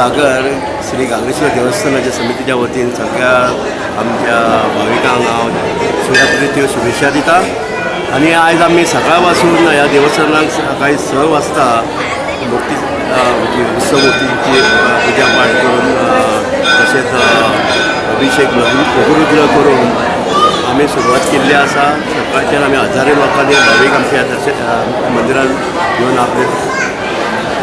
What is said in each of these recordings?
सागर श्री घागरेश्वर देवस्थानाच्या समितीच्या वतीन सगळ्या आमच्या भाविकांक हांव शिवरात्रीच्यो शुभेच्छा दिता. आनी आयज आमी सकाळ पासून ह्या देवस्थानाक सकाळी 6 वाजता मूर्ती जी उत्सव मूर्तीची पुजा पाठ करून तशेंच अभिषेक लघुरुद्र करून आमी सुरवात केल्ली आसा. सकाळच्यान आमी हजारे लोकांनी भावीक आमच्या दर्शन मंदिरान येवन आपले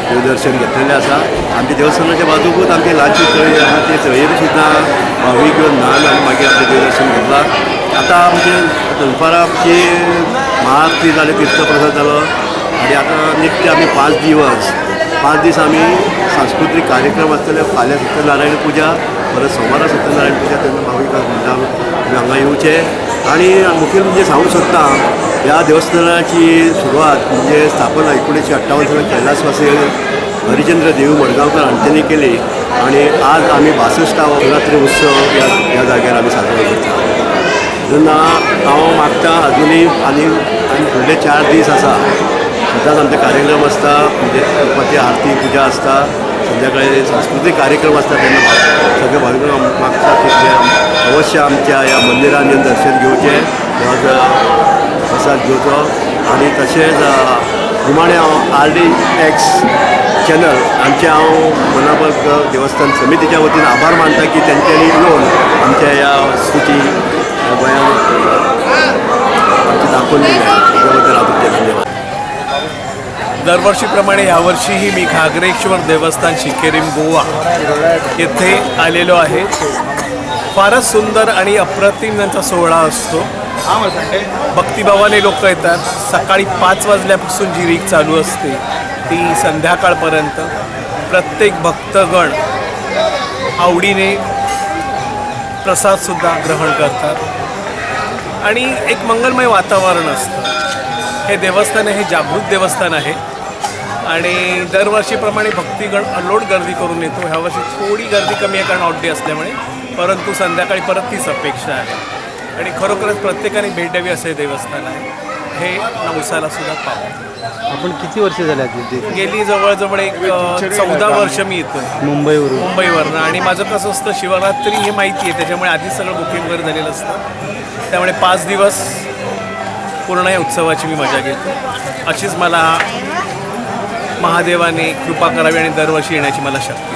देवदर्शन घेतलेलें आसा. आमच्या देवस्थानाच्या बाजूकूच आमची ल्हानशी तळी आसा, ते तळयेर सुद्दां भावीक येवन न्हाण आनी मागीर आपलें देवदर्शन घेतलां. आतां आमचे दनपारां आमची महाआरती जाली, तीर्थप्रसाद जालो आनी आतां नित्य आमी 5 दीस आमी सांस्कृतीक कार्यक्रम आसतले. फाल्यां सत्यनारायण पुजा, परत सोमारा सत्यनारायण पुजा. तेन्ना भाविकांक म्हणटा, तुमी हांगा येवचे. आनी मुखेल म्हणजे सांगूंक सोदता, ह्या देवस्थानाची सुरवात म्हणजे स्थापना 1958 सालान कैलासवासी हरिचंद्र देव मडगांवकर हांच्यांनी केली आनी आज आमी 62वो शिवरात्री उत्सव ह्या ह्या जाग्यार आमी साजरो करता. तेन्ना हांव मागता, अजुनूय आनी आनी फुडले 4 दीस आसा, सदांच आमचे कार्यक्रम आसता. म्हणजे दनपारची आरती पुजा आसता, संध्याकाळी सांस्कृतीक कार्यक्रम आसता. तेन्ना सगळे भाविकांक मागता की ते अवश्य आमच्या ह्या मंदिरान येवन दर्शन घेवचें, देवाचो प्रसाद घेवचो. आनी तशेंच निमाणें हांव आरडीएक्स चॅनल हांचे हांव मनापाक देवस्थान समितीच्या वतीन आभार मानता की तेंच्यांनी येवन आमच्या ह्या वस्तूची ह्या गोंयांत आमची दाखोवन दिल्या. तेच्या बद्दल हांव तुमचें धन्यवाद. दरवर्षीप्रमाणे यावर्षीही मी घागरेश्वर देवस्थान, शिकेरीम, गोवा येथे आलेलो आहे. फारच सुंदर आणि अप्रतिम त्यांचा सोहळा असतो. भक्तिभावाने लोक येतात. सकाळी 5 वाजल्यापासून जी रीग चालू असते ती संध्याकाळपर्यंत. प्रत्येक भक्तगण आवडीने प्रसादसुद्धा ग्रहण करतात आणि एक मंगलमय वातावरण असतं. हे देवस्थान हे जागृत देवस्थान आहे आणि दरवर्षीप्रमाणे भक्तिगण अलोट गर्दी करून येतो. ह्यावर्षी थोडी गर्दी कमी आहे कारण ऑड डे असल्यामुळे, परंतु संध्याकाळी परत तीच अपेक्षा आहे. आणि खरोखरच प्रत्येकाने भेट द्यावी असं हे देवस्थान आहे. हे नवसाला सुद्धा पावतं. आपण किती वर्ष झाले आहेत इथे? गेली जवळजवळ एक 14 वर्ष मी येतोय. मुंबईवरून? मुंबईवरनं. आणि माझं कसं असतं, शिवरात्री हे माहिती आहे, त्याच्यामुळे आधीच सगळं बुकिंग वगैरे झालेलं असतं. त्यामुळे 5 दिवस पूर्ण या उत्सवाची मी मजा घेतो. अशीच मला महादेवाने कृपा करावी आणि दरवर्षी येण्याची मला शक्ती.